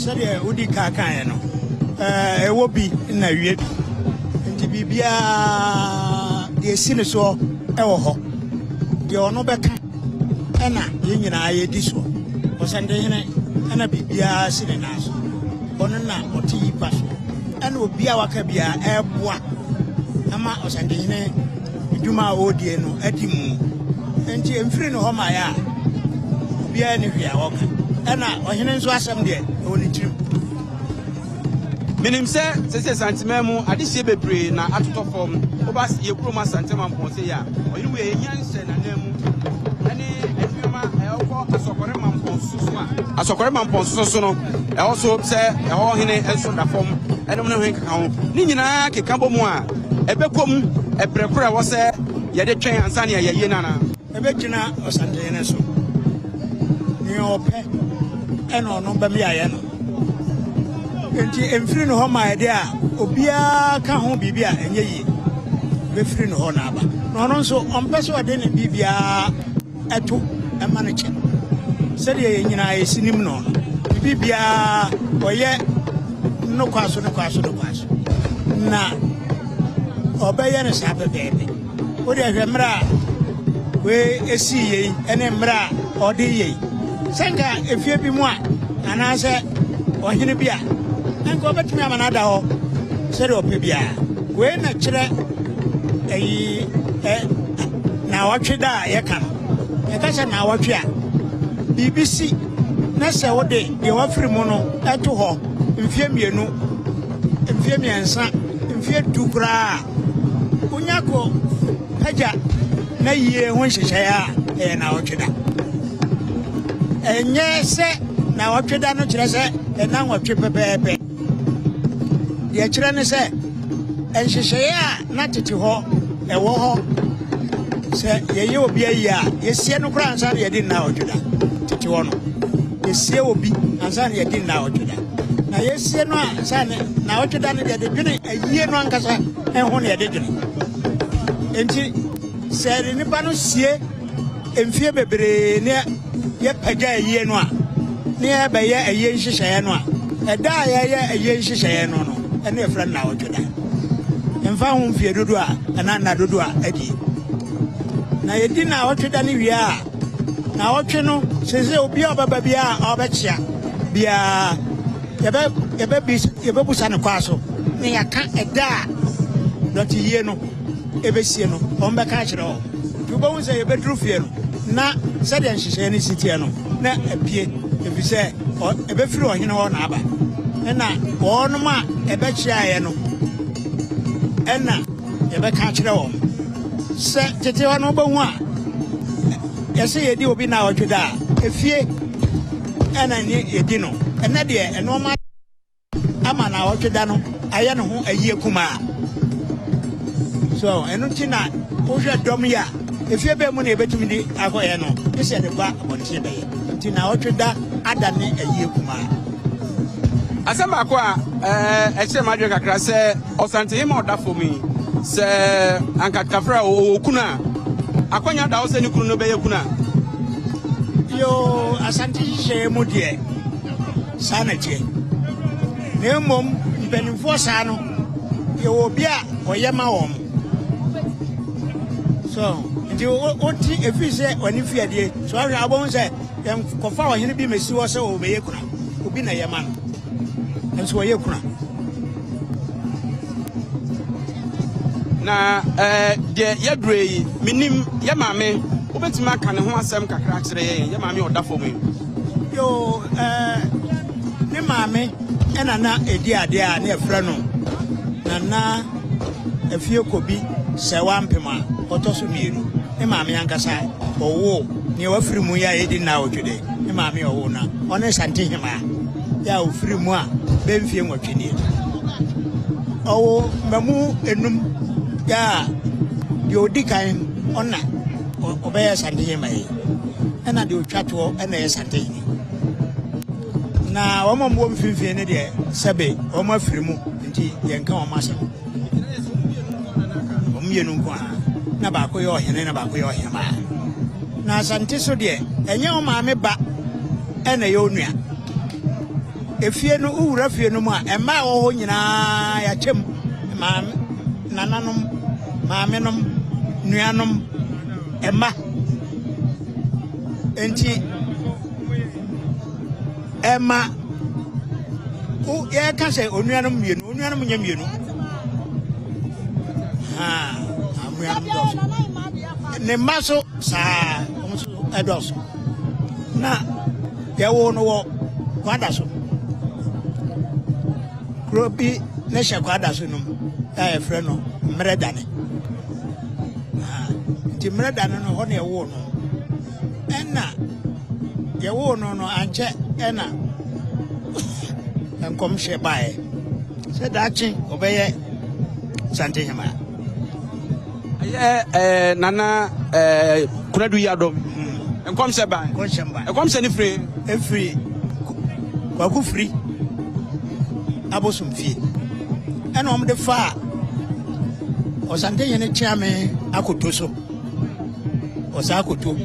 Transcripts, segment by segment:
Sɛdeɛ wodi kan kaeɛ no, ɛwɔ bi na wie bi. Nti biribiara deɛ ɛsi ne soɔ ɛwɔ hɔ. Deɛ ɔno bɛka ɛna yɛn nyinaa yɛdi soɔ. Ɔsantehene ɛna biribiara si ne nan so. Ɔno na ɔte yi pa so. Ɛna obi a waka biara ɛreboa ama Ɔsantehene dwuma a ɔredie no adi mu. Nti mfiri ne hɔ ma yɛ a, obiara ne hwee a wɔka. Ɛna ɔhene nso asɛm deɛ, ɛwɔ ne tirim. Menim sɛ sese Santeman mu adehyeɛ bebree na atotɔ fam. Woba yɛ kurom Asante Mampɔn sɛ yɛ a, ɔhene mu yɛ yɛhia nhyɛ n'anan mu ɛne nneɛma ɛwɔkɔ Asɔkɔre Mampɔn so so a, Asɔkɔre Mampɔn so so no, ɛhɔ so sɛ ɛhɔ hene nso da fam, ɛnom ne ho keka ho ne nyinaa keka bɔ mu a, ɛbɛkɔ mu ɛbrɛ koro a ɛwɔ sɛ yɛde twɛn ansa ne yɛyɛ no anaa? Ɛbɛgyina Ɔsantehene so. Nea ɔpɛ ɛna ɔno bɛm yɛayɛ no. Nti mfiri ne hɔ ma yɛde a, obiara ka ho biribi a ɛnyɛ yie. Bɛfiri ne hɔ na aba. Na ɔno nso ɔmpɛ sɛ ɔde ne biribiara ɛto ɛma no kyɛ. Sɛdeɛ yɛn nyinaa yɛsi nim no no, biribiara ɔyɛ no kwa so, no kwa so, no kwa so. Na ɔbɛyɛ no saa pɛpɛɛpɛ. Wode hwɛ mmerɛ a wei esii yei ɛne mmerɛ a ɔde yei. Sɛ nka efie bi mu a, anaasɛ ɔhene bi a, nka ɔbɛtumi ama no ada hɔ sɛdeɛ ɔpɛ biara. Wei na kyerɛ ɛyi ɛ naawɔtwe da a yɛka no. Yɛka sɛ naawɔtwe a, biribi si na sɛ wode deɛ wafiri mu no ɛto hɔ mfie 2, mfie 3, mfie 10 koraa a, wonya kɔ pagya na yie ho nhyehyɛeɛ a, ɛyɛ naawɔtwe da. Ɛnyɛ sɛ naawɔtwe da no kyerɛ sɛ ɛna nwɔtwe pɛpɛɛpɛ. Deɛ kyerɛ ne sɛ nhyehyɛeɛ a na tete hɔ ɛwɔ hɔ sɛ yɛyɛ obi ayi a, yɛsie no koraa ansa na yɛde nnaawɔtwe da. Tete hɔ no, yɛsie obi ansa na yɛde nnaawɔtwe da. Na yɛsie no ansa na naawɔtwe da no deɛ, yɛde dwene ayie no ankasa ho na yɛde dwene. Nti sɛ yɛde nipa no sie mfie bebree ne yɛpagya ayie no a, ne yɛbɛyɛ ayie nhyehyɛeɛ no a, ɛda a yɛyɛ ayie nhyehyɛeɛ no no, ɛne yɛfrɛ no naawɔtwe da. Mfa ho mfie dodo a anaa nna dodo a adie. Na yɛdi naawɔtwe da no wie a, naawɔtwe no sese obi a ɔbɛba biara a ɔbɛkyea biara, yɛbɛbusa no kwaa so na yɛaka ɛda a dɔte yie no ɛbɛsie no, wɔn bɛka akyerɛ wɔn. Nti wobɛhu sɛ yɛbɛduru fie no na sɛdeɛ nhyehyɛeɛ no si teɛ no na apue, ɛfiri sɛ ɛbɛfiri ɔhene hɔ na aba. Ɛna wɔnom a ɛbɛkyeaeɛ no ɛna yɛbɛka akyerɛ wɔn. Sɛ tete hɔ no wobɛhu a, yɛsɛ yɛdi obi naawɔtwe da a, efie ɛna ne yɛdi no. Ɛnɛ deɛ ɛnoɔma ama naawɔtwe da no ayɛ ne ho ayie kumaa. So ɛno nti na wohwɛ dɔm yi a, efie bɛɛ mu na yɛbɛtumi de akɔyɛ no, ne sɛ yɛde ba abɔnten bɛyɛ. Nti naawɔtwe da ada ne ayie kumaa. Asɛm baako a ɛkyerɛ m'adwene kakra sɛ Ɔsantehene ɔda fam yi, sɛ anka kafra ɔwɔ kunu a, akwanya da hɔ sɛ ne kunu no bɛyɛ kunu a? Yoo, Asante hyehyɛeɛ mu deɛ, saa na teɛ. Na mmom mpanimfoɔ saa no, yɛwɔ obi a ɔyɛ ma wɔn. So nti wote ɛfiri sɛ ɔne fiadie so ahwɛ a, wobɛhu sɛ yɛnkɔfa ɔhene bi mɛsi hɔ sɛ ɔbɛyɛ kuna. Obi na ɛyɛ ma no, nso ɔyɛ kuna. Na deɛ yɛdurɛ yi, menim yɛ maame, wobɛtumi aka ne ho asɛm kakra akyerɛ yɛn, yɛ maame ɔda fam yi? Yoo, ne maame ɛna na ɛdi adeɛ a ne yɛfrɛ no Nana Afie Kobi Sɛwa Mpem a ɔtɔ so 2. Ne maame ankasa ɔwoo nea wafiri mu yi a yɛdi nnaawɔtwe de, ne maame ɔwoo na ɔne Santehemaa yɛ a ofiri mu a bɛ mfie 8 nie. Ɔwɔ mmamu 5 yɛ a deɛ ɔdi kan ɔna ɔbɛyɛ Santehemaa yi, ɛna deɛ ɔtwa toɔ ɛna ɛyɛ Santehene. Na wɔn a wɔwɔ mfimfini no deɛ, sɛbe wɔn afiri mu nti yɛnka wɔn asɛm. Wɔn mmienu nko a, na baako yɛ ɔhene na baako yɛ ɔhemaa. Na Asante so deɛ, ɛnyɛ wɔn maame ba ɛna ɛyɛ onua. Efie no, wowura fie no mu a, mmaa a ɛwɔ hɔ nyinaa yɛakyɛ mu, maame, nananom, maamenom, nuanom, mma. Enti ɛma yɛka sɛ onuanom mmienu, onuanom nyɛ mmienu. Ha, onuanom dɔɔso. Ne mma so saa, wɔn nso dɔɔso. Na yɛwoo no wɔ Kwada so. Kuro bi ne hyɛ Kwada so no mu a yɛfrɛ no Mmerɛdane. Nti Mmerɛdane no hɔ na yɛwoo no. Ɛna yɛwoo no no ankyɛ ɛna nkɔmhyɛ baeɛ sɛ daakye ɔbɛyɛ Santehema. Ɛyɛ ɛɛ nana ɛɛ Kunadu Yiadom. Hmm. Nkɔmhyɛ ban. Nkɔmhyɛ ban. Nkɔmhyɛ ne firi. Efiri Kwaku Firi abosom fie. Ɛna wɔn de faa Ɔsantehene Kyeame akoto so. Ɔsaa akoto.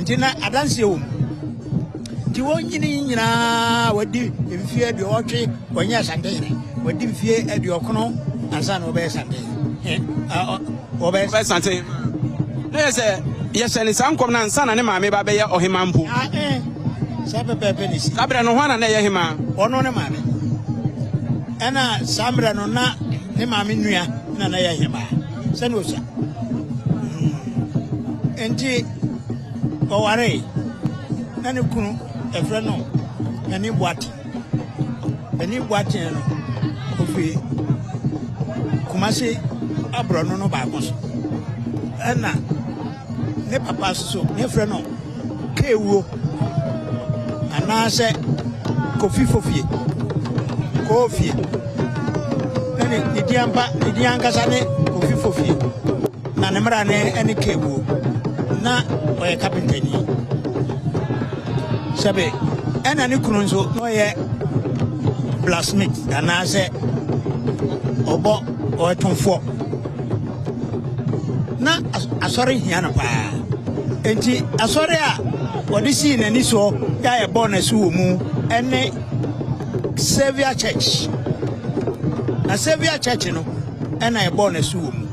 Nti na adanseɛ wɔ mu. Nti wɔn nyini nyinaa wɔadi mfeɛ aduɔwɔtwe wɔnyɛ Asantehene. Wɔadi mfeɛ aduɔkono ansa na wɔbɛyɛ Santehene. Wɔbɛyɛ Santehene. Na yɛ sɛ yɛhyɛ ne saa nkɔm no ansa na ne maame ba bɛyɛ ɔhema mpo. Saa pɛpɛɛpɛ ne si. Saa berɛ no hwan na na ɛyɛ hema? Ɔno ne maame. Ɛna saa mmerɛ no na ne maame nua na na ɛyɛ hema. Sɛne ɔsua. Nti ɔwaree na ne kunu ɛfrɛ no Nani Boate. Nani Boate no ofiri Kumasi aborɔno no baako so. Ɛna ne papa nso ne frɛ no Kewuo anaasɛ Kofi Fofie. Kofie. Na ne din ampa ne din ankasa ne Kofi Fofie. Na ne mmara ne ne Kewuo. Na ɔyɛ kapentani. Sɛbe ɛna ne kunu nso na ɔyɛ blacksmith anaasɛ ɔbɔ ɔtomfoɔ. Na asɔre hia no paa. Enti asɔre a wɔde sii n'ani soɔ yɛ a yɛbɔɔ n'asu wɔ mu ɛne Saviour Church. Na Saviour Church no ɛna yɛbɔɔ n'asu wɔ mu.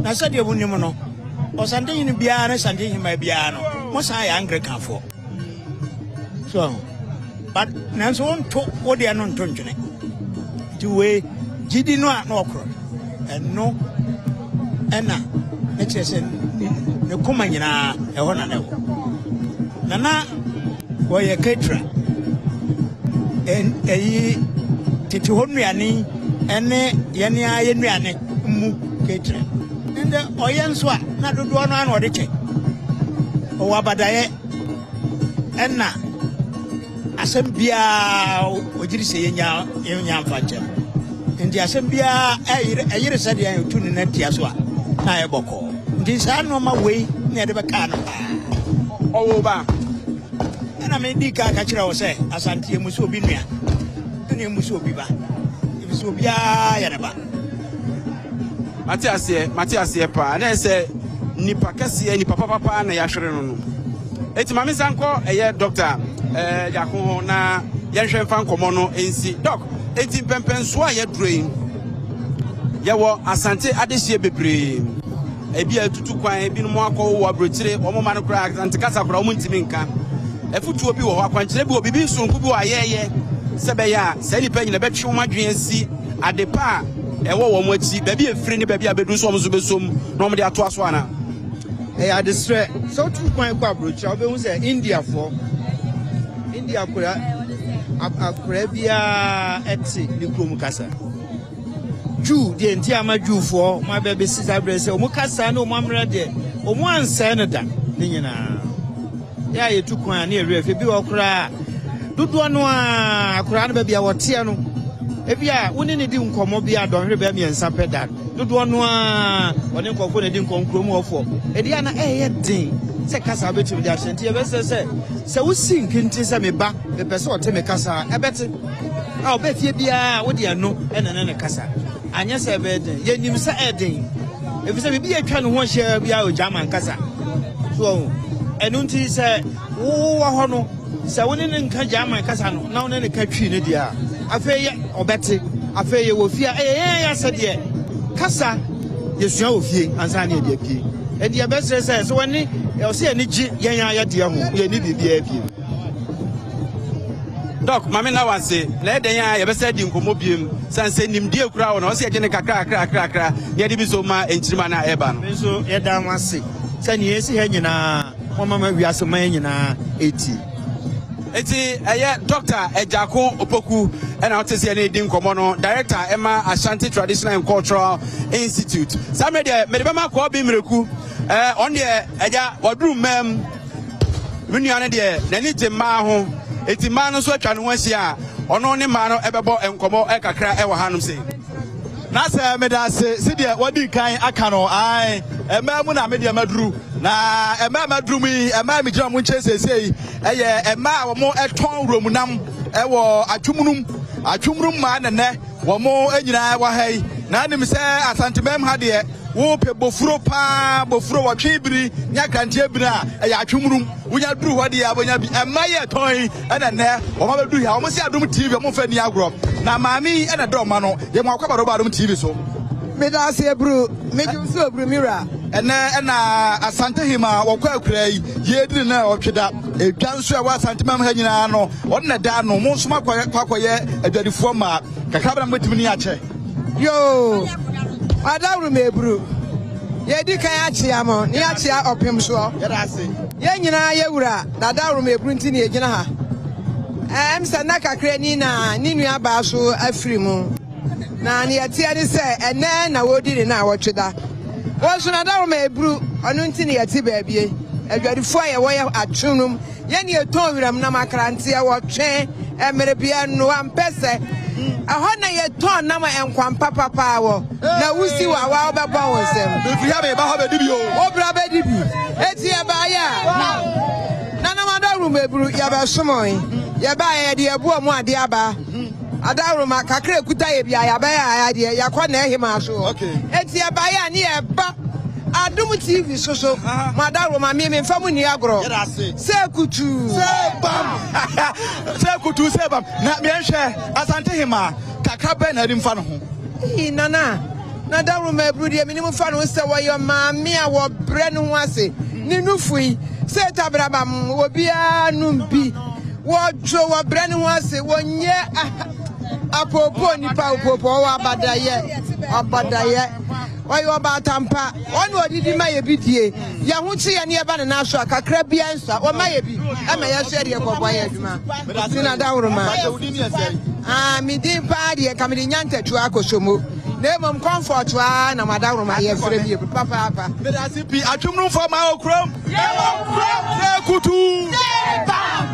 Na sɛdeɛ wonim no, Ɔsantehene biara ne Santehemmaa biara no, mo san yɛ Anglicanfoɔ. So, but nanso wonto wo deɛ no nto ntwene. Nti wei gyidi no a na ɔkorɔ ɛno ɛna ne kyerɛ sɛ ne koma nyinaa ɛhɔ na na ɛwɔ. Na na wɔyɛ ketra ɛyi tete hɔ nnuane ɛne yɛne ara yɛ nnuane mu ketra. Ndɛ ɔyɛ nso a na dodoɔ no ara na ɔde kyɛ. Ɔwɔ abadaeɛ ɛna asɛm biara ɔgyiri sɛ yɛnya yɛnya mfa nkyɛ no. Nti asɛm biara ɛyere ɛyere sɛdeɛ ɔtu ne nan tia so a na ayɛ bɔkɔɔ. Nti saa nneɛma wei na yɛde bɛkaa no paa. Ɔwɔ ba. Ɛna medi kan ka kyerɛ wo sɛ Asante emu sɛ obi nua ɛna emu sɛ obi ba. Efisɛ obiara yɛ ne ba. Mate aseɛ, mate aseɛ paa. Na ɛsɛ nipa kɛseɛ, nipa papa paa na yɛahwere no no. Eti maame nsa nkɔ ɛyɛ dɔkta ɛɛ Gyako ho na yɛnhwɛ mfa nkɔmɔ no nsi. Dɔk, eti mpɛmpɛnsoɔ a yɛduro yi, yɛwɔ Asante adehyeɛ bebree. Ebi a atutu kwan, ebinom akɔ wɔ aburokyire, wɔn mma no koraa Asante kasa koraa wɔn ntumi nka. Afutuo bi wɔ hɔ, akwankyerɛ bi wɔ biribi nsonko bi wɔ a yɛyɛ sɛ bɛyɛ a saa nnipa nyina bɛtwe wɔn adwene asi ade pa a ɛwɔ wɔn akyi, baabi a ɛfiri ne baabi a bɛduru nso wɔn nso bɛsom na wɔde atoa so anaa? Ɛyɛ adesrɛ sɛ wotu kwan kɔ aburokyire a wobɛhu sɛ Indiafoɔ, India akora akora biara ɛte ne kurom kasa. Jew deɛ nti ama Jewfoɔ wɔn abɛ bɛsi saa berɛ sɛ wɔn kasa ne wɔn ammerɛ deɛ wɔn ansɛe no da ne nyinaa. Yɛ a yɛtu kwan a ne yɛwerɛ fi bi wɔ koraa dodoɔ no a akwaraa no baabi a wɔteɛ no ebi a wo ne ne di nkɔmmɔ bi a dɔnhwere bɛɛ mmiɛnsa pɛ da dodoɔ no a wɔne nkurɔfoɔ na di nkɔmmɔ kurom hɔfoɔ ɛdi a na ɛyɛ den sɛ kasa wobɛtumi de ahyɛ nti yɛbɛsɛ sɛ sɛ wosi nkinti sɛ me ba mepɛ sɛ ɔte me kasa a ɛbɛte a ɔbɛ fie biara wode ɛno ɛna ne ne kasa anyɛ sɛ ɛbɛyɛ den yɛnim sɛ ɛden ɛfiri sɛ biribi atwa ne ho ahyia biara wɔ German kasa so ɛno nti sɛ wowɔ hɔ no. Sɛ wo ne no nka German kasa no na wo ne no ka Twi no deɛ a, afei yɛ ɔbɛte. Afei yɛwɔ fie a, ɛyɛ yɛn ya sɛdeɛ kasa yɛsua wɔ fie ansa na yɛde apue. Enti yɛbɛsrɛ sɛ, sɛ wɔne, ɛwɔ sɛ yɛne gye yɛn ara yɛdeɛ ho, yɛnni biribiara bio. Doc, ma me nna wo ase. Na ɛyɛ dɛn a yɛbɛsan adi nkɔmmɔ biom? Sane sɛ nimdeɛ kura wo no, ɔsɛ yɛgye no kakra kakra kakra na yɛde bi nso ma nkyirimma no a ɛreba no. Me nso yɛda mo ase sɛ nea ɛsi ha nyinaa moama ma wiase man nyinaa ɛtie. Enti ɛyɛ Dɔkta Agyarko Opoku ɛna wote sɛ yɛne di nkɔmmɔ no, Director ɛma Ashanti Traditional and Cultural Institute. Saa mmerɛ deɛ mede bɛma Kɔɔbi Mmireku, ɛɛ ɔno deɛ agya waduru mmaa mu. Me nua no deɛ n'ani gye mmaa ho, enti mmaa no nso atwa ne ho ahyia a ɔno ne mmaa no ɛbɛbɔ nkɔmmɔ kakra ɛwɔ hanom sei. Na sɛ meda ase sedeɛ wadi kan aka no, ae, mmaa mu na me deɛ maduru, na mmaa a maduru mu yi, mmaa a megyina wɔn nkyɛn seesei yɛ mmaa a wɔtɔn wuram nam wɔ Atwomnum, Atwomnum mmaa na nnɛ wɔn nyinaa wɔ ha yi. Na anim sɛ Asantemam ha deɛ, wopɛ bofuro paa, bofuro wɔtwe biri ne akranteɛ biri a, ɛyɛ Atwomnum. Wonya duru hɔ deɛ a, wonya bi. Mmaa yi a ɛtɔn yi na nnɛ wɔn abɛduru ha. Wɔn se Adom TV, wɔn mfa nni agorɔ. Na maame yi na ɛdɔ mma no. Yɛ mo akwaaba de woba Adom TV so. Meda ase Aburu. Megye wo so Aburu me wura. Ɛnɛ ɛna Asante Hema wɔkɔ akuraa yi yɛredi ne nnawɔtwe da. Edwa nso a ɛwɔ Asante mam ha nyinaa no ɔno na ɛda ano. Mo nso moakɔ akɔyɛ adwadifoɔ mmaa. Kakra bɛn na mobɛtumi ne akyɛ? Yoo, Ɔdaworo ma Aburu. Yɛdi kan akyea mo na yɛakyea ɔpem soɔ. Yɛn nyinaa yɛ wura na Daworo ma Aburu nti na yɛgyina ha. Ɛm sɛ nna kakra ni na ne nua baa so afiri mu. Na nea ɛteɛ ne sɛ ɛnnɛ na wɔredi ne nnawɔtwe da. Wɔn nso na dawuroma eburu, ɔno nti na yɛte baabie. Adwadifoɔ a yɛwɔ yɛ atwenom, yɛn ne yɛtɔn wiram nam akranteɛ, wɔtwe, mmerebea, nnoa, mpɛsɛ. Ɛhɔ na yɛtɔn nam a nkwampa papaa wɔ. Na wusi wɔ awa wobɛbɔ wo nsam. Mefiri ha meba hɔ bɛdi bi o. Wobra bɛdi bi. Eti yɛbaeɛ a, nanom adawuroma eburu, yɛbɛsomoe. Yɛbaeɛ yɛde yɛboɔ mu adeɛ aba. Adaworoma kakra ekuta yɛ bia yɛabɛyɛ a adeɛ yɛakɔ na ɛhemaa so hɔ. Enti yɛbaeɛ a ne yɛba Adom TV so so mo adaworoma me memfa mo nni agorɔ. Sɛ kutuu. Sɛ bam. Sɛ kutuu sɛ bam. Na meɛnhwɛ Asante hemaa kakra bɛn na anim fa no ho. Ii Nana, na dawuroma aburu deɛ menim fa ne ho sɛ wɔyɛ maame a wɔbrɛ ne ho ase. Ne nufu yi, sɛ tabrabam, obiara nom bi. Wɔdwo, wɔbrɛ ne ho ase, wɔnyɛ apoopoo nipa opoopoo, ɔwɔ abadayɛ, abadayɛ. Ɔyɛ ɔbaatampa, ɔne ɔdidi ma yɛ bi die. Yɛn ho kye yɛn ne yɛba ne nan so a, kakra biara nsua. Wɔma yɛ bi ma yɛn nso yɛde yɛkɔboa yɛn adwuma. Nti na dawuroma. Ah, me din paa deɛ nka mede nya ntatuo akɔsɔ mu. Na mmom comfort a na madawuroma yɛfrɛ bi papaapa. Medase pii atwomnomfoɔ ma wɔ kurom. Sɛ kutu.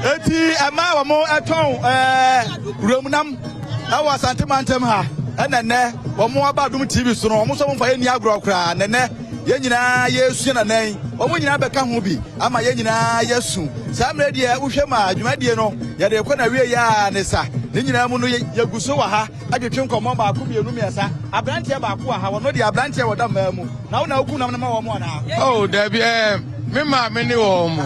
Eti ɛma wɔn ɛtɔn ɛɛ wuram nam ɛwɔ Asante mantam ha ɛna nnɛ wɔn aba Adom TV so no wɔn nso wɔn mfa yɛn ni agorɔ koraa na nnɛ yɛn nyinaa yɛresua nanan yi wɔn nyinaa bɛka ho bi ama yɛn nyinaa yɛasu saa mmerɛ deɛ wohwɛ mu a dwumadie no yɛde rekɔ na wie yɛ a ne sa ne nyinaa mu no yɛgu so wɔ ha adwetwe nkɔmmɔ baako mmienu mmiɛnsa aberanteɛ baako wɔ ha wɔno deɛ aberanteɛ wɔda mmaa mu na wo na woku nam no ma wɔn anaa oh dabi ɛɛ me maame ne wɔn mo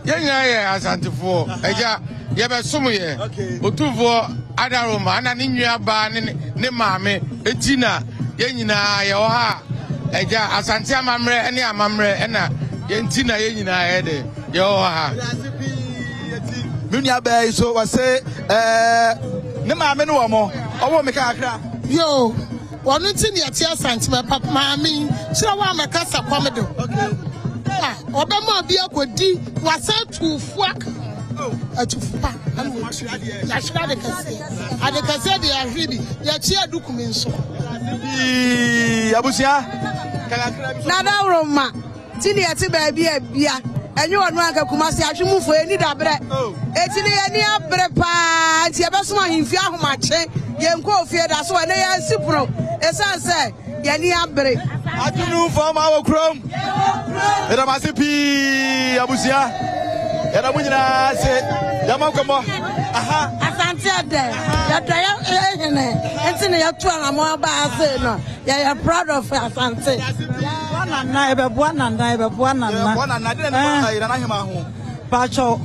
yɛn nyinaa yɛ asantefoɔ agya Yɛbɛsom yɛ Otumfoɔ Adaroma na ne nua baa ne ne maame eti na yɛn nyinaa yɛwɔ ha a agya Asante amammerɛ ne amammerɛ ɛna yɛn ti na yɛn nyinaa yɛ de yɛwɔ ha. Me nua baa yi so wɔse ɛɛ ne maame ne wɔn ɔwɔ me kakra. Yoo. Ɔno nti na yɛte Asante mɛ papa maame yi kyerɛ wo a mɛka sɛ kɔm de a ɔbɛma obi akɔdi wasan tu fo aka ho atufo pa ɛna wɔtu yɛahwere ade kɛseɛ ade kɛseɛ de yɛahwere bi yɛkye adukumi nso. Pii abusua. Nana Woroma. Ti ne yɛte baabi a bia ɛnyɛ ɔno anka Kumasi ahwe mu fo yɛni dabrɛ eti ne yɛni abere paa nti yɛbɛsom ahemfie ahomakye yɛnkɔ ofie da so ɛnɛ yɛnsi pono ɛsiane sɛ yɛni abere. Adwene ma wɔ kurom. Yɛda mo ase pii abusua. Yɛda mo nyinaa ase. Yɛma nkɔmmɔ. Aha. Asante ɛdɛ yɛdɔ yɛ hene nti na yɛtu anamɔ aba ase no. Yɛyɛ proud of Asante. Yɛbɛboa nana, yɛbɛboa nana, yɛbɛboa nana. Yɛbɛboa nana, de na ne ma nana hema ho. Pacho.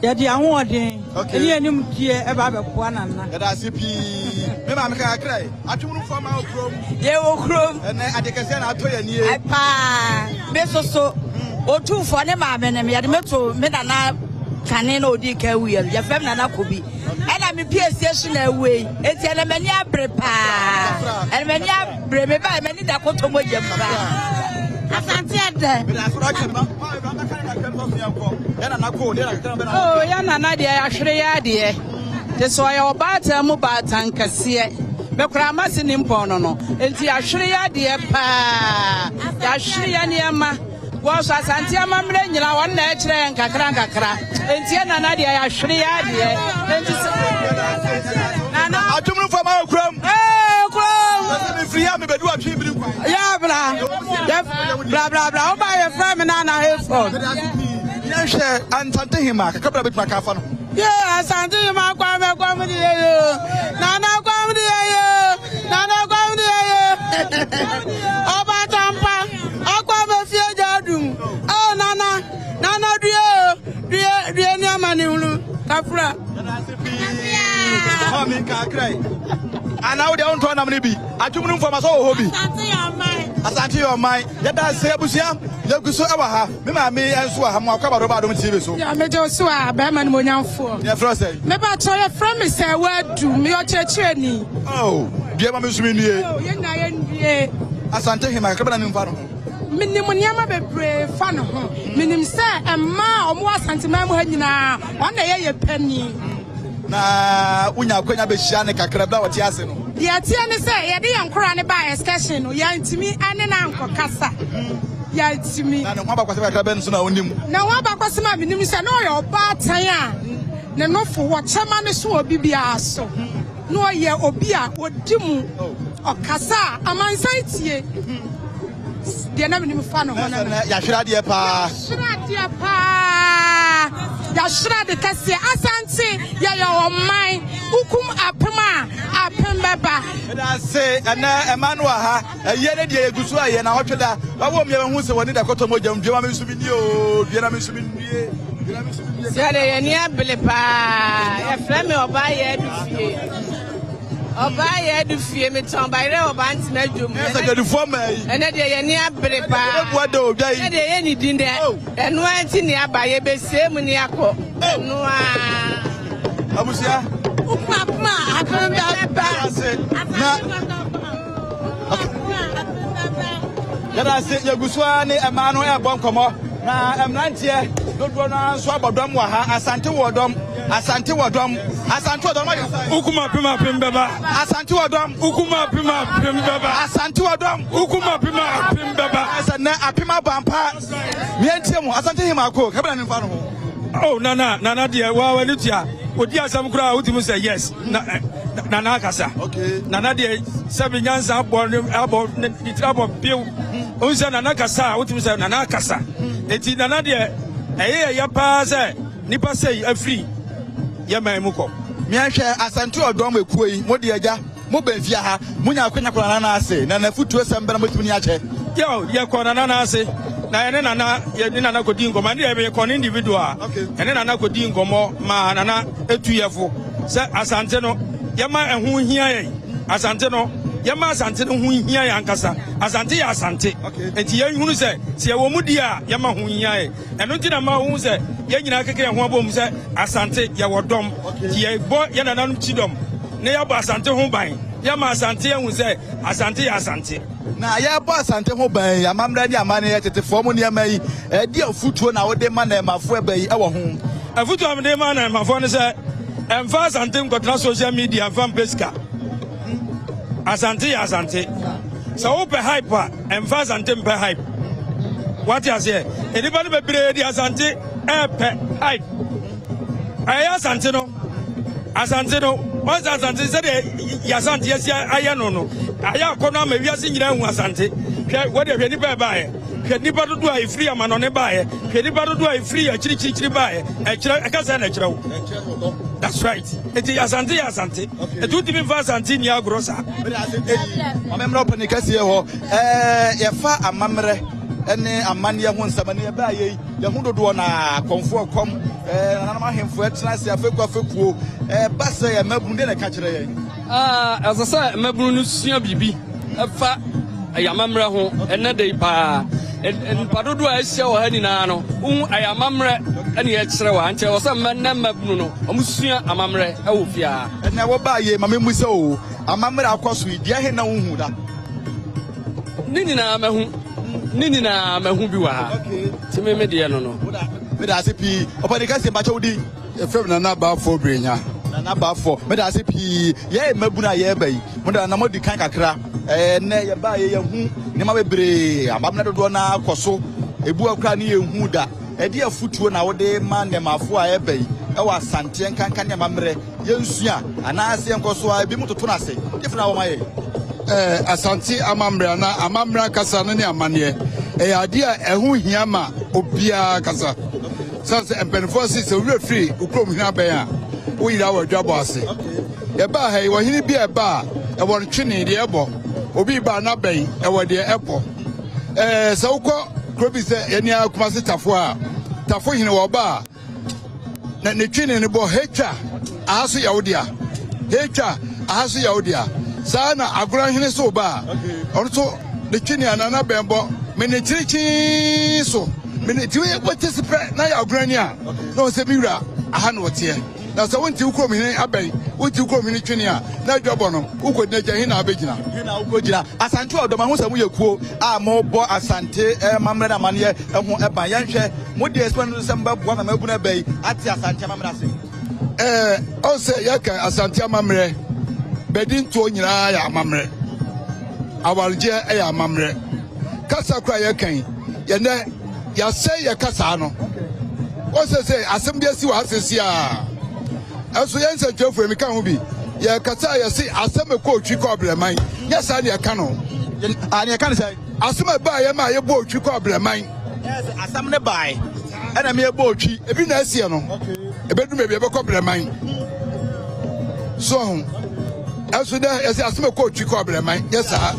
Yɛde ahoɔden ne animdeɛ ɛba abɛboa Nana. Yɛda ase pii. Me maame ka kakra yi. Atwomnofoɔ ama wɔ kurom. Yɛwɔ kurom. Ɛnɛ ade kɛseɛ na atɔ yɛn nie. Paa. Me soso. Otumfoɔ ne maame ne me yɛde me to me nana kane na odi kan wuiɛ no yɛfrɛ me nana Kobi. Ɛna me piesie so na awue yi. Enti ɛnɛ m'ani abere paa. Ɛnɛ m'ani abere me ba m'ani da kɔtɔ mogya mu paa. Asante ɛdɛ. Oh, yɛ nana deɛ yɛahwere yɛ adeɛ. Te sɛ ɔyɛ ɔbaatan mu baatan kɛseɛ. Me koraa mase ne mpɔn no no. Enti yɛahwere yɛ adeɛ paa. Yɛahwere yɛ nneɛma. Wɔ so Asante amammerɛ nyina wɔn na ɛkyerɛ yɛn nkakra nkakra. Enti yɛ nana deɛ yɛahwere yɛ adeɛ. Enti sɛ nana. Adwumnufo ma wɔ kurom. Ee kurom. Sɛ mefiri yɛ a mebɛdu atwe biri kwan. Yɛ bra. Yɛ bra bra bra. Woba yɛ frɛ me nana Hayford. Yɛnhwɛ Asante Hema kakra bra bɛtumi aka afa no ho. Ye Asante Hema Kwame Kwame de yɛ yo. Nana Kwame de yɛ yo. Nana Kwame de yɛ yo. Ọba Tampa. Akɔ abɛfie gya adum. Oh nana, nana due o, due, due ni amanehunu. Kafra. Mami kakra yi. Ana wo deɛ wontɔ nam no bi. Adwom no mfama sɛ wɔ hɔ bi. Asante yɛ ɔman. Asante yɛ ɔman. Yɛda ase abusua. Yɛgu so wɔ ha. Me maame nso wɔ ha. Mo akɔ abadɔ ba Adom TV so. Ya megye wo so a bɛrima no monyamfoɔ. Yɛfrɛ sɛ. Mebakyɛ yɛfrɛ me sɛ wadu. Meyɛ ɔkyerɛkyerɛni. Oh, dua ma me nso mennue. Oh, yɛn nyinaa yɛnnue. Asante Hema, kakra bɛn na nim fa ne ho? Menim nneɛma bebree fa ne ho. Menim sɛ mmaa a wɔwɔ Asanteman mu ha nyinaa, ɔno na ɛyɛ yɛn panin. Na wonya akwanya bɛhyia ne kakra berɛ a ɔte ase no? Deɛ ɛteɛ ne sɛ, yɛde yɛn nkoraa no baa excursion no, yɛantumi ne no ankɔkasa. Yɛantumi. Na ne ho abakɔsɛm kakra bɛn nso na wonim? Ne ho abakɔsɛm a menim ne sɛ, na ɔyɛ ɔbaatan a ne nofo wɔ kyɛma no so wɔ biribiara so. Na ɔyɛ obi a ɔdi mu, ɔkasa a amansan tie. Deɛ na menim fa ne ho no no. Yɛahwere adeɛ paa. Yɛahwere adeɛ paa. Yɛahwere ade kɛseɛ. Asante yɛyɛ ɔman. Wokum apem a, apem bɛba. Meda ase ɛnɛ ɛma no wɔ ha. Ɛyɛ ne deɛ yɛgu so a yɛ na ɔtwe da. Wawo mmea bɛhu sɛ wɔne da kɔtɔ mogya mu. Dua ma me nso menni o. Dua na me nso mennue. Dua na me nso mennue. Sɛdeɛ yɛn ani abere paa. Yɛfrɛ me ɔbaa yɛ adu fie. Ɔbaa yɛ adu fie. Metɔn bayerɛ wɔ Bantama dwom. Ɛsɛ dwadifoɔ mmaa yi. Ɛnɛ deɛ yɛn ani abere paa. Ɛbua da odwa yi. Ɛnɛ deɛ yɛn ni din dɛ. Ɛno ara nti ne aba yɛbɛsie mu ne akɔ. Ɛno ara. Abusua. Wopapma apem bɛba. Na. Yɛda ase yɛgu so ara ne mmaa no ɛrebɔ nkɔmmɔ na mmeranteɛ dodoɔ no ara nso abɔ dɔm wɔ ha. Asante wɔ dɔm, Asante wɔ dɔm, Asante wɔ dɔm ayɛ sɛ. Wokum apem apem bɛba. Asante wɔ dɔm. Wokum apem apem bɛba. Asante wɔ dɔm. Wokum apem apem bɛba. Ɛsɛ nɛ apem aba ampa. Mientie mo, Asante Hemako, kabena ne mfa no ho. Oh nana nana deɛ waa w'ani tua odi asɛm koraa wotumi sɛ yes na eh, nana akasa okay. Nana deɛ sɛbi nyansa abɔ ne abɔ ne tiri abɔ pew ohun sɛ nana kasa a wotumi sɛ nana akasa eti nana deɛ ɛyɛ yɛ ya paa sɛ nipa sɛyi afiri yɛ man mu kɔ. Miɛnhwɛ Asante ɔdɔm ekuo yi mo deɛ agya. Mo bɛn fie ha, mo nya akwanya kɔ nana nan ase, na n'afutuo sɛm bɛn na mobɛtumi ne akyɛ? Yo, yɛkɔ nana nan ase, na yɛne nana, yɛne nana kɔdi nkɔmmɔ, ɛne deɛ yɛkɔ no individual, yɛne nana kɔdi nkɔmmɔ maa nana etu yɛ fo sɛ Asante no, yɛma ɛho hia yɛn, Asante no, yɛma Asante no ho hia yɛn ankasa, Asante yɛ Asante, enti yɛnhunu sɛ, sɛ yɛwɔ mu di a, yɛma ho hia yɛn. Ɛno nti na ma wohu sɛ yɛn nyinaa keka yɛn ho abom sɛ Asante yɛwɔ dɔm, nti yɛbɔ yɛn nananom kyidɔm na yɛabɔ Asante ho ban, yɛama Asante ahu sɛ Asante yɛ Asante. Na yɛrebɔ Asante ho ban yi, amammerɛ ne amanneɛ, tetefoɔ mu nneɛma yi, ɛdeɛn afotuo na wode ma nnɛɛmafoɔ ɛbɛ yi wɔ ho? Afotuo a mede ma nnɛɛmafoɔ ne sɛ, ɛmfa Asante nkɔtena social media mfa mpɛ sika. Asante yɛ Asante. Sɛ wopɛ hype a, ɛmfa Asante mpɛ hype. Wate aseɛ? Nnipa no bebree de Asante ɛɛpɛ hype. Ɛyɛ Asante no. Asante no, wɔn sɛ Asante sɛdeɛ yɛ Asante yɛsi ayɛ no no, ayɛ akɔnɔ ama wiase nyinaa hu Asante. Hwɛ, wɔde hwɛ nnipa ɛbaeɛ. Hwɛ nnipa dodoɔ a ɛfiri amanɔne baeɛ. Hwɛ nnipa dodoɔ a ɛfiri akyirikyirikyiri baeɛ. Ɛkyerɛ, ɛka sɛ na ɛkyerɛ wo. That's right. Eti Asante yɛ Asante. Eti wotumi nfa Asante nni agorɔ saa. Maame mmerɛ ɔpɛni kɛseɛ hɔ. Ɛɛ yɛfa amammerɛ ne amanneɛ ho nsɛm ne yɛbaa yei yɛho dodoɔ na akɔmfoɔ kɔm. Ɛɛ nananom ahemfo ɛtena ase afekuo afekuo. Ɛba sɛ yɛ mmabunu deɛ na ɛka kyerɛ yɛn. Ɛsɛ sɛ mmabunu no sua biribi ɛfa ɛyɛ amammerɛ ho ɛnɛ da yi paa. Nnipa dodoɔ a ahyia wɔ ha nyinaa no, wohu ɛyɛ amammerɛ ɛne ɛkyerɛ wɔ ha. Nti ɛwɔ sɛ mmɛ mmabunu no, wɔn sua amammerɛ ɛwɔ fie ha. Ɛnɛ wɔbaa yie ma me mu sɛ o, amammerɛ akɔ so yi, deɛ he na wohu da? Ne nyinaa mahu, ne nyinaa mahu bi wɔ ha. Nti me me deɛ no no. Meda ase pii. Ɔpɛni kɛseɛ mpakyɛ wo din? Yɛfrɛ me Nana Baafoɔ Brenya. Nana Baafoɔ, meda ase pii. Yɛyɛ mmabunu a yɛreba yi, mo da na moadi kan kakra. Ɛnɛ yɛbaa yɛ yɛhu nneɛma bebree, amammerɛ dodoɔ no ara kɔ so. Ebi wɔ koraa ne yɛnhu da. Ɛde afutuo na wode ma nnɛmafoɔ a ɛreba yi ɛwɔ Asanteɛ nkanka ne amammerɛ yɛnsua anaasɛ yɛnkɔ so a ebi mu toto no ase. Deɛ na wɔma yɛ? Ɛɛ Asante amammerɛ anaa amammerɛ ankasa no ne amanneɛ ɛyɛ adeɛ a ɛho hia ma obiara ankasa. Sane sɛ mpanimfoɔ se sɛ owura firi wo kurom hene abɛn a woyera wɔ adwabɔ ase. Yɛbaa ha yi, ɔhene bi a ɛba a ɛwɔ no twene deɛ ɛbɔ, obi ba a n'abɛn ɛwɔ deɛ ɛbɔ. Ɛɛ sɛ wokɔ kuro bi sɛ yɛne ara Kumase Tafo a, Tafo hene wɔ ɔba a na ne twene no bɔ hetwa aha so yɛ wo dea, hetwa aha so yɛ wo dea. Saa na Agorɔ hene so ba a, ɔno nso ne twene anaa n'abɛn bɔ mene kyirikyii so. Mene ti wote se pɛ na yɛ agorɔ ani a na wɔn sɛ me wura aha na ɔteɛ. Na sɛ wonte wo kurom hene abɛn, wonte wo kurom hene twene a, na adwabɔ no wokɔgyina gya he na abɛgyina. He na wokɔgyina. Asante ɔdɔ, mahu sɛ moyɛ kuo a mobɔ Asante amammerɛ ne amanneɛ ho ban. Yɛnhwɛ, mo deɛ ɛsɛ no sɛ mobɛboa ma mabunu aba yi ate Asante amammerɛ ase. Ɛɛ, ɔn sɛ yɛka Asante amammerɛ, bɛdi ntoɔ nyinaa yɛ amammerɛ. Awaregyeɛ yɛ amammerɛ. Kasa koraa yɛka yi, yɛnɛ yɛasɛe yɛ kasaa no. Wɔn sɛ sɛ asɛm bi asi wɔ ha sɛsi a, ɛnso yɛn nsɛntwerɛfoɔ mi ka ho bi, yɛkasa a yɛse asɛm ɛkɔ otwi kɔ abrɛman, nyɛ saa ne yɛka no. A ne yɛka no sɛ? Asɛm ɛbaa yɛ ma yɛbɔ otwi kɔ abrɛman. Asɛm ne bae ɛna me yɛbɔ otwi. Ebi na ɛsiɛ no, ɛbɛduru baabi ɛbɛkɔ brɛman. So ho. Ɛnso dɛ yɛsɛ asɛm ɛkɔ otwi kɔ abrɛman, nyɛ saa.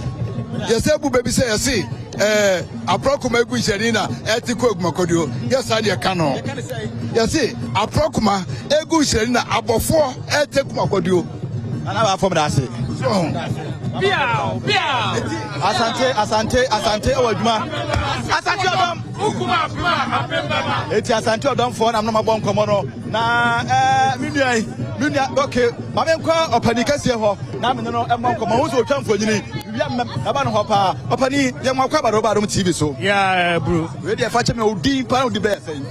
Yɛsɛ bu baabi sɛ yɛse ɛɛ aprɔkoma egu nhyɛni na ɛte kɔ agumakɔduo, nyɛ saa deɛ ka no. Yɛse aprɔkoma egu nhyɛni na abɔfoɔ ɛte kumakɔduo. Nana b'a fɔ da ase. Asante Asante Asante ɛwɔ adwuma. Asante ɔdɔm. Eti Asante ɔdɔmfoɔ na mo bɔ nkɔmɔ no na ɛɛ mi nua yi mi nua ok maame nkɔ ɔpani kɛseɛ hɔ na mi ne no ɛmɔ nkɔmɔ ho sɛ otwa mfonyini wia mmɛm ɛba no hɔ paa ɔpani yɛ mo akɔ abadɔ baadom TV so. Yeah, bro. Wei deɛ fa kyɛ mi odin paa odi bɛyɛ sɛn.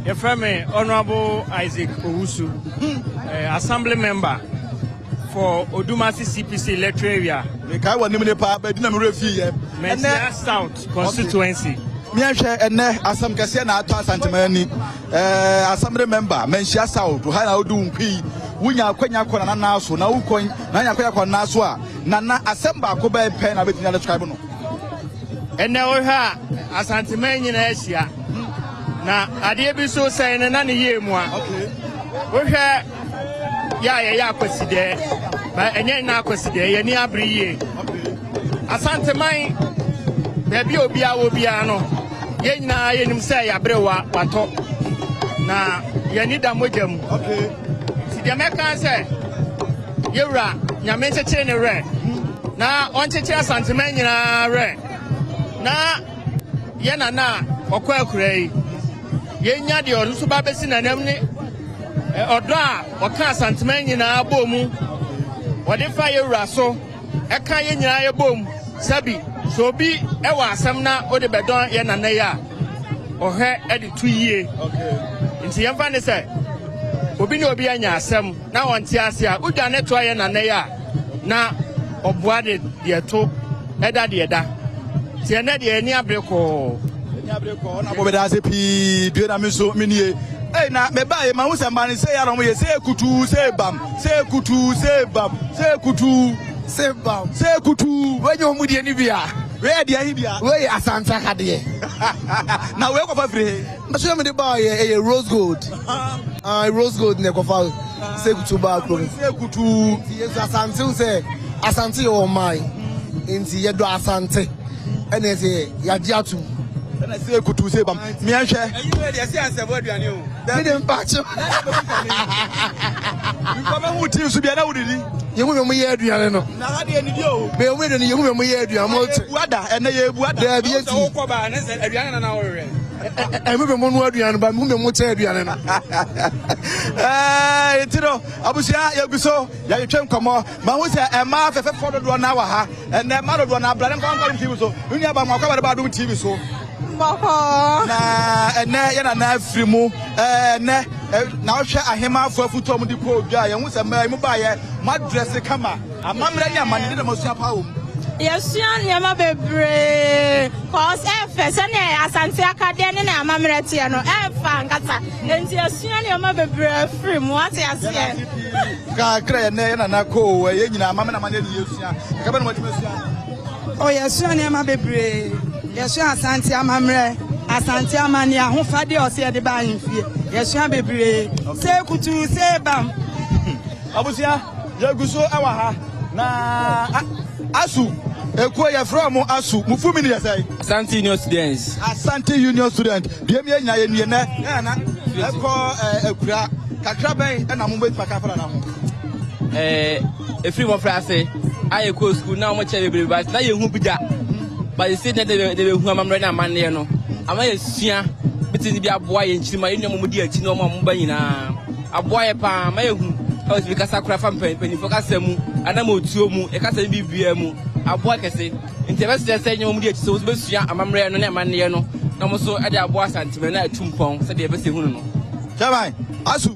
Yɛfrɛ me Honourable Isaac Owusu, eh, Assembly Member for Odumasi CPC Electoral Area. Mekae wɔ anim ne paa baabi na mewerɛ fii yɛ. Manhyia South Constituency. Miɛnhwɛ ɛnɛ asɛm kɛseɛ na atɔ Asanteman ani. Eh, Assembly Member, Manhyia South, ha na wodi wo nkwi. Wonya akwanya kɔ nana nan so na wokɔ na nya akwanya kɔ nan so a nana asɛm baako bɛyɛ pɛ na bɛtumi adescribe no. Ɛnɛ wohwɛ a Asanteman nyinaa ahyia. Na adeɛ bi so sɛn no na ne yie mu a wohwɛ yɛ a yɛyɛ akwasidɛɛ ba ɛnyɛ nna akwasidɛɛ yɛni abere yie Asanteman baabi a obiara wɔ biara no yɛn nyinaa yɛnim sɛ yɛabere wa watɔ na yɛni da mogya mu nti deɛ mɛka sɛ yɛwura nyame nkyekyere ne werɛ na ɔnkyekyere Asanteman nyinaa werɛ na Yɛn nana a ɔkɔ akura yi, yɛnya deɛ ɔno nso ba bɛsi n'anam ne ɔdɔ a ɔka Asanteman nyinaa bɔ mu, ɔde fa yɛ wura so, ɛka yɛn nyinaa yɛ bɔ mu. Sɛbi, sɛ obi wɔ asɛm na ɔde bɛdɔn yɛn nana yi a, ɔhwɛ de to yie. Nti yɛmfa ne sɛ obi ne obi anya asɛm na ɔnte ase a, wodwane toa yɛn nana yi a, na ɔboa de deɛ to ɛda deɛ da. Nti ɛnɛ deɛ ani abere kɔɔ. Ani abere kɔɔ na bɔbɛda ase pii due na me nso me nie. Ei na me ba ye ma hu sɛ mma ne sɛ ya na ɔmo yɛ sɛ kutuu sɛ bam sɛ kutuu sɛ bam sɛ kutuu sɛ bam sɛ kutuu. Wei nyɛ ɔmo deɛ ni bia. Wei yɛ deɛ he bia. Wei yɛ Asante akadeɛ. Na wei kɔfa firi he. Mbɛsɛ yɛ mede baa yɛ ɛyɛ rose gold. Ah rose gold na ɛkɔfa sɛ kutuu baa kurom. Sɛ kutuu. Nti yɛ nso Asante sɛ Asante yɛ ɔman. Nti yɛdɔ Asante ɛna ɛsɛ yɛagye atom. Ɛna sɛ kutu sɛ bam. Miɛnhwɛ. Ɛyi wei deɛ sɛ ansɛbo aduane o. Mi de mpakyɛ. Nkɔ bɛ hu team so bia na wodidi. Yehu mi mo yɛ aduane no. Na ha deɛ nidi o. Bɛ hu aduane yehu mi mo yɛ aduane mo te. Ebu ada ɛnɛ yɛ ebu ada. Dɛbi eti. Sɛ wokɔ ba ne sɛ aduane na na wɔhwehwɛ. Ɛmu bɛ mo nu aduane ba mu bɛ mo kyɛ aduane no. Ɛɛ eti no abusua yɛgu so yɛtwetwe nkɔmɔ mahu sɛ ɛmaa fɛfɛfoɔ dodoɔ na wɔ ha ɛnɛ mmaa dodoɔ na abira ne nkwa nkwa tv so ne nua ba mu akɔ abɛde ba adum tv so. Bɔkɔɔ. Na ɛnɛ yɛ nana afiri mu ɛnɛ na wohwɛ ahemafo afutu a wɔde kɔ odwa a yɛn ho sɛ mmaa mu baayɛ mo adrɛse kama amammerɛ ne amanne de na mo asua paa wɔ mu. Yɛsua nneɛma bebree cause ɛfɛ sɛnea Asante akadeɛ ne ne amammerɛ teɛ no ɛfa ankasa nti yɛsua nneɛma bebree afiri mu ate aseɛ. Kakra yɛ nɛ yɛ nana koo ɛyɛ nyinaa amammerɛ ne amanneɛ ne yɛsua kakra bɛ na wɔatumi asua. O yɛsua nneɛma bebree yɛsua Asante amammerɛ Asante amanneɛ ahofadeɛ ɔsɛ yɛde ba ahemfie yɛsua bebree sɛ kutu sɛ bam. Abusua yɛgu so wɔ ha na asu ekuo yɛfrɛ ɔmo asu mo fumi ni yɛ sɛ. Asante Union Students. Asante Union Student deɛ mi yɛ nyinaa yɛ nie nɛ ɛna ɛkɔ ɛɛ ekura kakra bɛn ɛna mo bɛ tuma kafa na ho. Ɛɛ efiri mmɔfra ase a yɛkɔɔ sukuu na wɔn kyɛ bebree ba na yɛn hu bi da ba yɛsi na de de bɛhu amammerɛ ne amanneɛ no ama yɛsua bitini bi aboa yɛn kyiri ma yɛn nua mo di akyi na wɔn a wɔn ba nyinaa aboa yɛ paa ma yɛhu ɛwɔ sɛ bi kasa kora fa mpanyinfoɔ kasa mu anam otuo mu ɛkasa ne biribiara mu aboa kɛse nti ɛbɛsrɛ sɛ nyɛ wɔn di akyi sɛ wɔn bɛsua amammerɛ no ne amanneɛ no na wɔn nso de aboa Asanteman no atu mpɔn sɛdeɛ ɛbɛsɛ hunu no. Chairman, asu.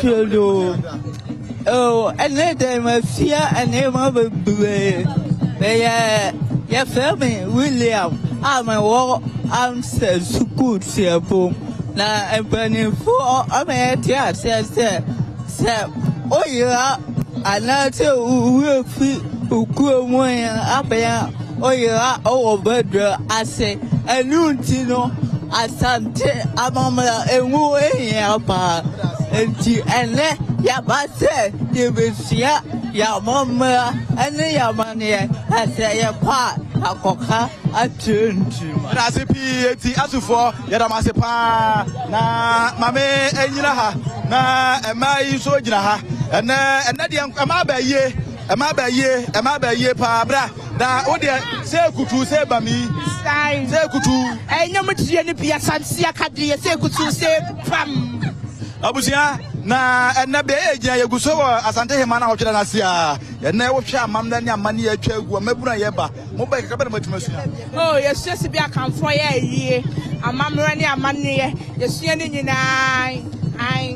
Tudo. Oh, ɛnɛ dɛ masua nneɛma bebree. Meyɛ yɛfrɛ me William a mewɔ Amstel sukuu suapɔn. Na mpanimfoɔ ama yɛte aseɛ sɛ sɛ woyera anaasɛ wo werɛ fi wo kurom abɛn a woyera wɔ badwa ase. Ɛno nti no, Asante amammerɛ emu hia paa. Enti ɛnnɛ yɛaba sɛ yɛbɛsua yɛn amammerɛ ne yɛn amanneɛ na sɛ yɛkɔ a yɛakɔka akyerɛ nkyirimma. Yɛda ase pii eti asufoɔ yɛda mo ase paa na maame ɛnyina ha na mmaa yi nso gyina ha ɛnɛ ɛnɛ deɛ mmaa bɛ yie mmaa bɛ yie mmaa bɛ yie paa bra na wo deɛ sɛ kutu sɛ bami sɛ kutu. Ɛnyɛ mo tie no bi Asante akadeɛ sɛ kutu sɛ bam. Abusua na ɛnɛ beaeɛ yɛ gyina yɛgu so wɔ Asante Hema no ahɔtweda no ase a ɛnɛ wohwɛ amammerɛ ne amanneɛ atwa agu amabunu a yɛba mobɛ kakra bɛ na moatumi asua. Oh, yɛsua sɛ bi akamfoɔ yɛ ayie, amammerɛ ne amanneɛ, yɛsua ne nyinaa, ae,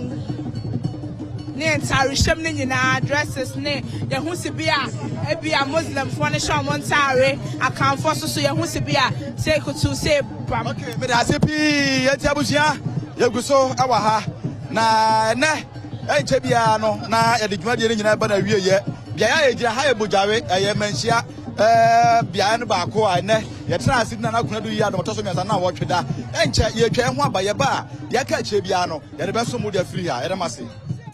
ne ntaarehyɛm ne nyinaa, dresses ne, yɛho si bi a, ebi a Muslimfoɔ no hyɛ wɔn ntaare, akamfoɔ so so yɛho si bi a, sɛ kutu sɛ bam. Okay, meda ase pii, yɛnti abusua, yɛgu so wɔ ha, na ɛnɛ, ɛnkyɛ biara no, na yɛde dwumadie no nyinaa ba na awieyɛ. Beaeɛ a yɛgyina ha yɛ Bogyawe, ɛyɛ Manhyia ɛɛ beaeɛ no baako a ɛnɛ yɛtena ase di Nana Konadu yi adom ɔtɔ so mmiɛnsa na wɔtwe da. Ɛnkyɛ yɛtwa ɛho aba, yɛba a, deɛ aka akyire biara no, yɛde bɛso mo de afiri ha. Yɛda mo ase.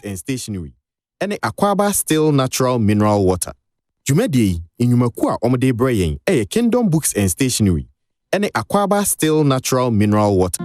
And Stationery ne Akwaaba Still Natural Mineral Water. Dwumadie yi, nnwumakuo a wɔde rebrɛ yɛn yɛ Kingdom Books and Stationery ne Akwaaba Still Natural Mineral Water.